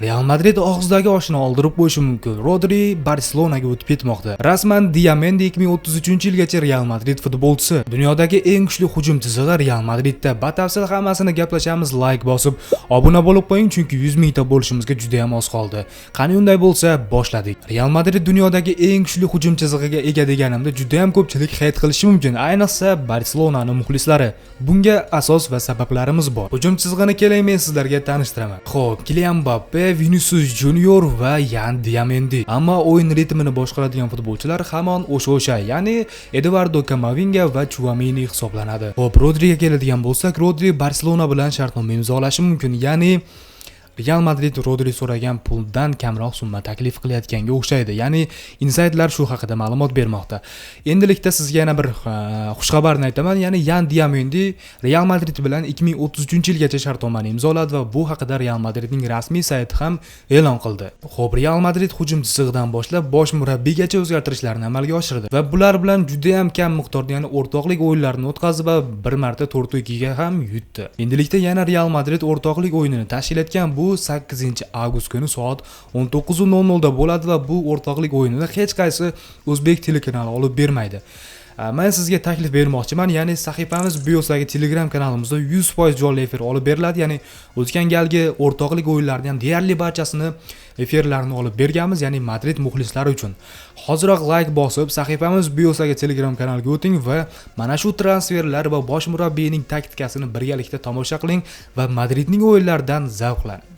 Real Madrid og'izdagi oshini oldirib qo'yishi mumkin. Rodri Barselonaga o'tib ketmoqda. Rasman Diamendi 2033-yilgacha Real Madrid futbolchisi. Dunyodagi eng kuchli hujum chizig'i Real Madridda. Batafsil hammasini gaplashamiz. Like bosib, obuna bo'lib qo'ying, chunki 100 mingta bo'lishimizga juda ham oz qoldi. Qani unday bo'lsa, boshladik. Real Madrid dunyodagi eng kuchli hujum chizig'iga ega deganimda juda ham ko'pchilik hate qilishi mumkin. Ayniqsa Barselonani muxlislari. Bunga asos va sabablarimiz bor. Hujum chizig'ini keling, men sizlarga tanishtiraman. Xo'p, Kilian Mbappe, Vinicius Junior va Yan Diamendi. Ammo o'yin ritmini boshqaradigan futbolchilar hamon o'sha-o'sha, ya'ni Eduardo Kamavinga va Tchouameni hisoblanadi. Xo'p, Rodriga keladigan bo'lsak, Rodri Barselona bilan shartnoma imzolashi mumkin, ya'ni Real Madrid Rodri so'ragan puldan kamroq summa taklif qilayotganga o'xshaydi. Ya'ni insaytlar shu haqida ma'lumot bermoqda. Endilikda sizga yana bir xushxabarni aytaman, ya'ni Yan Diamendi Real Madrid bilan 2033-yilgacha shartnomani imzoladi va bu haqida Real Madridning rasmiy sayti ham e'lon qildi. Xo'p, Real Madrid hujum chizig'idan boshlab bosh murabbiygacha o'zgartirishlarni amalga oshirdi va bular bilan juda ham kam miqdorda, ya'ni o'rtoqlik o'yinlarini o'tkazdi va bir marta 4-2 ga ham yutdi. Endilikda yana Real Madrid o'rtoqlik o'yinini tashkil etgan. Bu 8-avgust kuni soat 19:00 da bo'ladi va bu o'rtoqlik o'yinini hech qaysi o'zbek telekanali olib bermaydi. Men sizga taklif bermoqchiman, ya'ni sahifamiz biosidagi Telegram kanalimizda 100% jonli efir olib beriladi, ya'ni o'tgan galgi o'rtoqlik o'yinlarini ham deyarli barchasini efirlarini olib berganmiz, ya'ni Madrid muxlislari uchun. Hoziroq like bosib, sahifamiz biosidagi Telegram kanaliga o'ting va mana shu transferlar va bosh murabbiyning taktikasini birgalikda tomosha qiling va Madridning o'yinlaridan zavqlaning.